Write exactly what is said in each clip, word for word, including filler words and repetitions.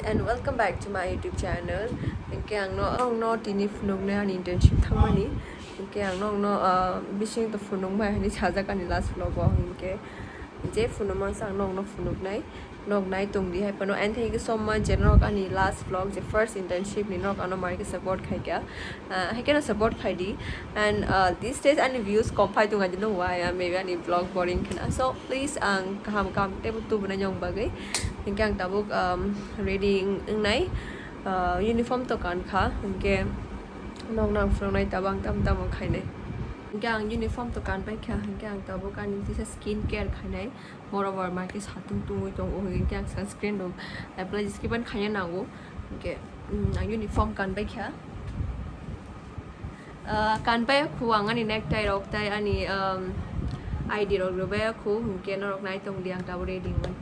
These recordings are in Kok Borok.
And welcome back to my YouTube channel. Hinkhe ang no, ang no tini phunuknai ani internship thangmani. Hinkhe ang no, ang no, ah, bising to phunukmai hinwi sajak ani last vlog o. Hinkhe je phunukmani ang no, ang no phunuknai. Nok nai tongdi hai phano. And thank you so much je nok ani last vlog, je first internship ni nok ano mai khe support khai kha. Ah, hai kheno support khai di. And, ah, these days ani views kom phai tong, I don't know why, ah, maybe ani vlog boring khna. So please ang kaham kaham tebo tubuna nyong bagwi. Hinkhe ang tabuk, um, ready wng-, wngnai, ah, uniform to kan kha. Hinkhe nok nang phunuknai tabuk ang tam tamo khainai. Hinkhe ang uniform to kan pai kha. Hinkhe ang tabuk ani kisa skin care khainai. Moreover, mai khe satung tungwi tongo, hinkhe ang sunscreen rok apply jeske ban khaina nango. Hinkhe, mm, ang uniform kan bai kha. Ah, kan bai khu ang ani necktie rok tai ani, um, I D rok rw bai khu, hinkhe norok nai tong di ang tabuk ready wngwi.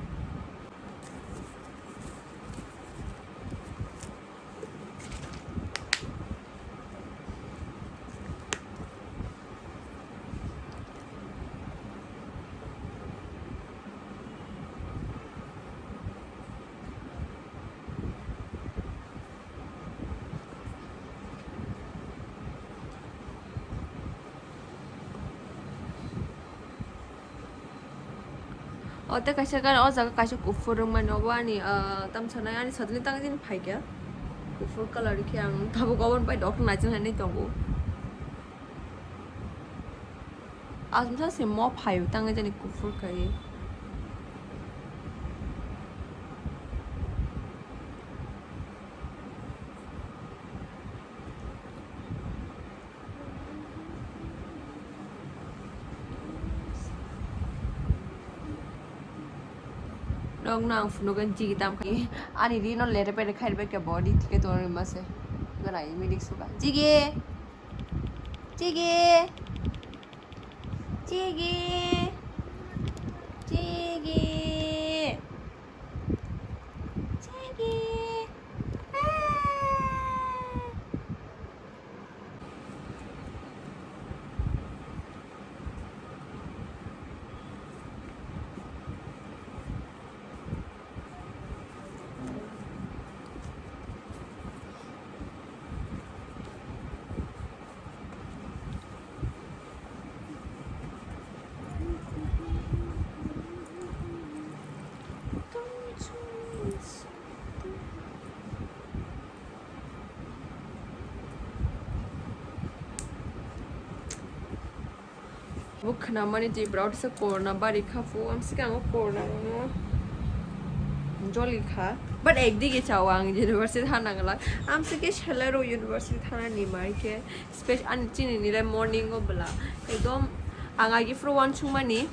O tei kaisa gana o jaga kaisa kuphur wngmani, obo ani, ah, tamsanai ani sotoni tang jani phaikha. Kuphur colour khe ang tabuk obo bai dokhe naising nai tongo. Aswk se mo phaio tang jani kuphur khai. Nokno ang phunukgwi jigi tam khai. Ani rino lere pere khai bai khe bo ri thike tongo rimase. Gana imidik suka. Jigi. Jigi. Jigi. Jigi. Jigi. Ah. Bo khwnamani twi borok tisa corona bari kha phu, amsike ang o corona no joli kha. But ekdige chao ang university thana nangla. Amsike salai rok university thana ni mai khe special ani chini nile morning o bwla. Ekdom ang agi phuru uansukmani.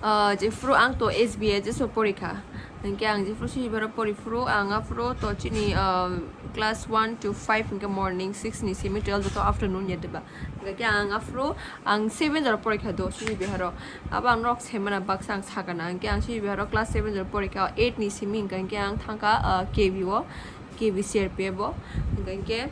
Ah, jephuru ang to S B A jeso porikha. Hinkhe ang jephuru sibaro poriphuru, ang aphuru to chini, ah, class one to five hinkhe morning, six ni simi twelve joto afternoon ya diba. Hinkhe ang aphuru ang seven jora porikha do sibiharo. Abo ang norok semana baksa ang sakana. Hinkhe ang sibiharo class seven jora porikha, eight ni simi hinkhe, hinkhe ang thangkha, ah, K V o, K V C R P F o. Hinkhe, hinkhe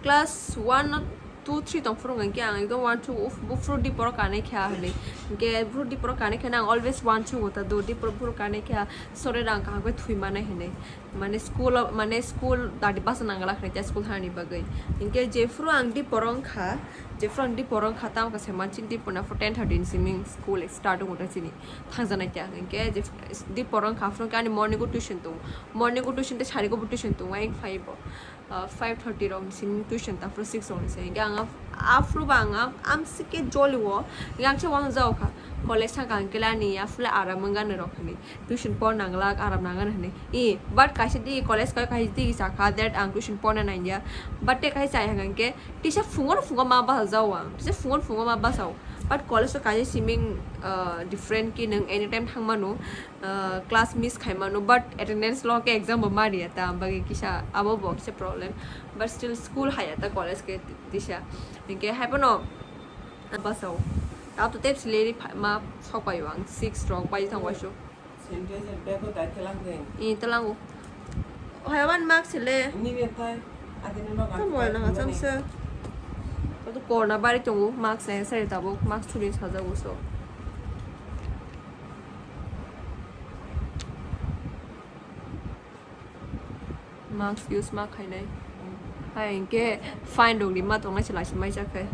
Class one, two, three tong phuru hinkhe ang ekdom one, two, uff, buphuru di borok kanai kha hinwi. Hinkhe buphuru di borok kanai kha, ang always one, two wngta do, di borok, buphuru kanai kha, sore rang kaham khe thwi mano hinwi. Mane school o, mane school dadi basa nangla khnai, school thani bagwi. Hinkhe jephuru ang di borok wngkha, jephuru ang di borok wngkha, tamo khe se manchini di porna phuru ten thirty ni simi school start wngkha chini. Thangjanai kha hinkhe je di borok wngkha, phuru ani morning o tuition tongo. Morning o tuition tei sari o bo tuition tongo, ayang phai bo. Ah, five thirty rok ni simi tuition ta phuru six rok ni se. Hinkhe ang af-, aphuru ba ang am-, amsike joli o, hinkhe ang se uansuk jao kha. College thang kha hinkhe ani aphuru aram wngani rok hinwi. Tuition por nanglak, aram nangan hinwi. I, but kaisa di college kai kaisa di sakha that ang tuition porna nangya. But tei kaisa chaya hinkhe tisa phungo phungo ma basa jao ang. Tisa phungo phungo ma basao. But college o kaisa siming, ah, different ki nwng anytime thang mano. Ah, class miss khai mano, but attendance lo khe exam bo ma riya ta, bagwi kisa abo bo kisa problem, but still school haya ta college khe tisa, hinkhe hai phano basao, abo to tei sleri ma sok pai ang six rok bai thang waisuk. Sanitizer bag o dai telang khe. I telango. Hai one mark sele. Ni be thai. Adi no. Tamo na cham se. Abo to corona bari tongo, mask se sari tabuk, mask thuri sajago so. Mask use ma khainai. Hai hinkhe fine rok ri ma tongnai se laisi mai jak khe.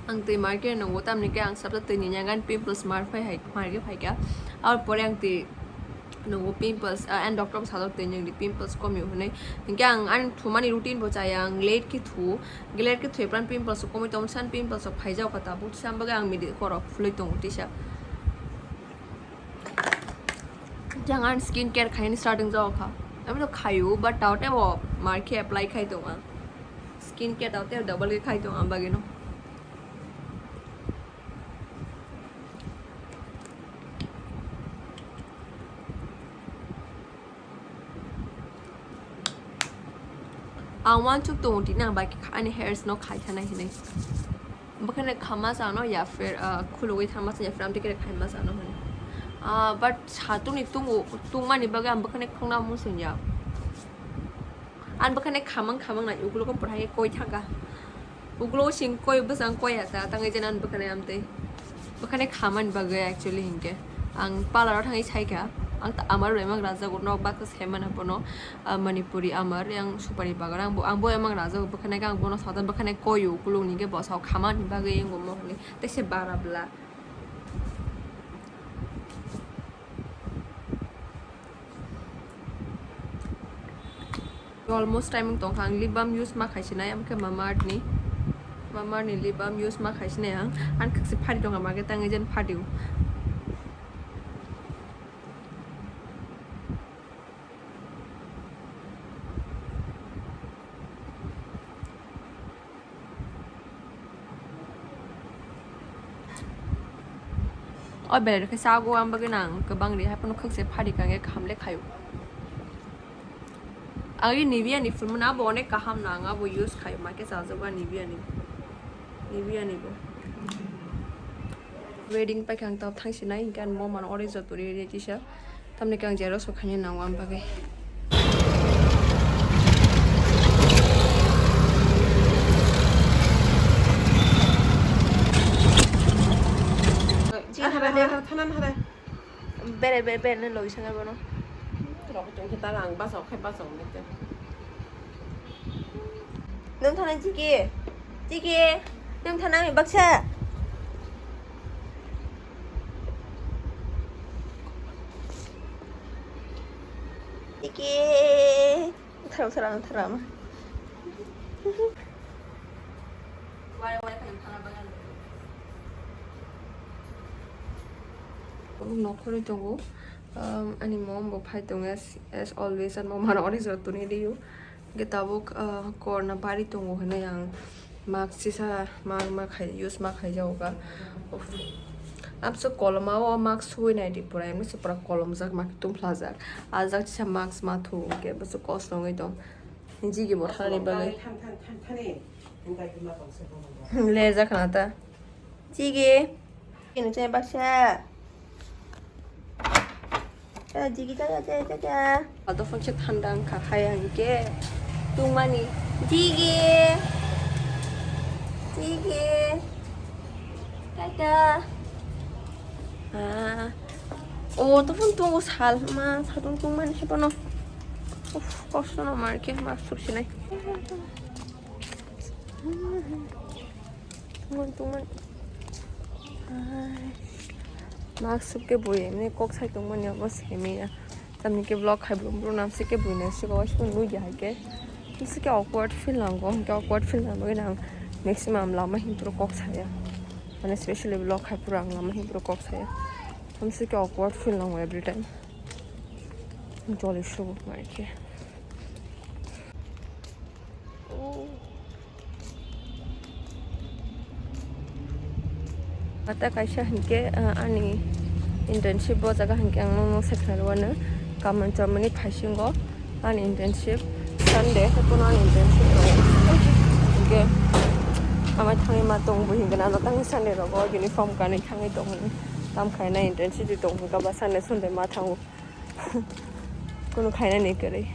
Ang twi market nungo, tamni khe ang sabsa twi ni yagan pimples mar phai hai, mar khe phai kha. Ar pore ang twi nungo pimples, ah, and doctor bo sajak twi ni pimples komio hinwi. Hinkhe ang ani thumani routine bo chaya, ang late khe thu, late khe thwi pran pimples komwi tong san, pimples rok phai jak kha tabuk, sam bagwi ang midi khorok phulwi tongo tisa. Jang ang skin care khaini starting jak kha. Ami to khayo, but taote bo mar khe apply khai tongo ang. Skin care taote double khe khai tongo ang bagwi no. Ang uansuk tongo tini ang bai khe ani hairs no khai thana hinwi. Bwkhani khamma chano ya phir, ah, khulugwi thangma chano ya phir amtwi khe khaima chano hinwi. Ah, but satung ni tungo, tungmani bagwi ang bwkhani khungna muchung ya. Ang bwkhani khamang khamang nai ukulogo porhai koi thangkha. Ukulogo sing koi bwsang koi ya ta tangwi jena ang bwkhani amtwi. Bwkhani khamani bagwi actually hinkhe. Ang parlour o thangwi saikha. Ang ta amar bai mang rajak nok baksa saiman abono. Ah, Manipuri amar, yang supari bagan, ang bo, ang bo emang rajak, bwkhani ang bono sata, bwkhani koyu, kulung ni khe bwsao khamani bagwi wngmo hwnwi, tei se bara bwla. Almost time wng tongkha, ang lip balm use ma khaisinai, amkhe Mamaearth ni, Mamaearth ni lip balm use ma khaisinai ang, ang khakse phari tongkha, market tangwi jen phari o. O belai khe sago, ang bagwi nang kwbang ri, haphano khakse phari kang khe kaham le khaio. Agi Nivea ni phulmano abo onek kaham nang, abo use khaio, ma khe chajago Nivea ni, Nivea ni bo. Wedding paikha ang tamo thangsinai, hinkhe ang mo mano orange joto ri ri tisa. Tamni khe ang xerox bo khaina nango ang bagwi. Chini hara, hara, hara, thana hara. Bere, bere, bere, logi sanga bono. Rok tong khe ta ang basa, khai basa, ong khe. Nwng thana chiki, chiki, nwng thana baksa. Chiki, thara, thara, thara. Nokhorwi tongo, um, ani mom bo phai tongo as, as always, ani mom ano onek jora tuni rio. Hwnkhe tabuk, uh, corona bari tongo hinwi ang mask sisa ma, ma khai, use ma khaijago kha. Uff. Amsuk koloma o mask sui naidi pura, emni se pura kolomjak ma tumplajak. Ajak sisa mask ma thu hwnkhe bwswk kosto wngwi tong. Jigi bo thani bagwi. Lejak khna ta. Jigi. Ini saya baksa. Eh, jigi, ja, ja, ja, ja, ja. Ato phone se thanda wngkha khai ang ke. Tungmani. Jigi. Jigi. Tata. Ah. O, to phone tungo sal ma, satung tungmani se bono. Uf, kosto no mar ke, ma sur sinai. Tungmani, tungmani. Ai. Mask suk ke bui, emni kok sai tongmani abo simi ya. Tamni ke vlog khai brum brum nam sik ke bui nai sik o, sik nui ya hai ke. Sik ke awkward feel nango, hingke awkward feel nango, nang maximum lama him puro kok saya. Mane specially vlog khai puro ang lama him puro kok saya. Tam sik ke awkward feel nango every time. Joli subo mai ke. Ata kaisa hinkhe, ah, ani Internship bo jaga hinkhe ang nokno sekhnai rwano. Kaman chamani phaisingo ani internship Sunday, haikhe ani internship rw. Hinkhe amai thangwi ma tongbo hinkhe ano tangwi Sunday rogo uniform kanwi thangwi tongwi tam khaina internship di tong hinkhe ba Sunday Sunday ma thango. Kunu khaina ni kwrwi.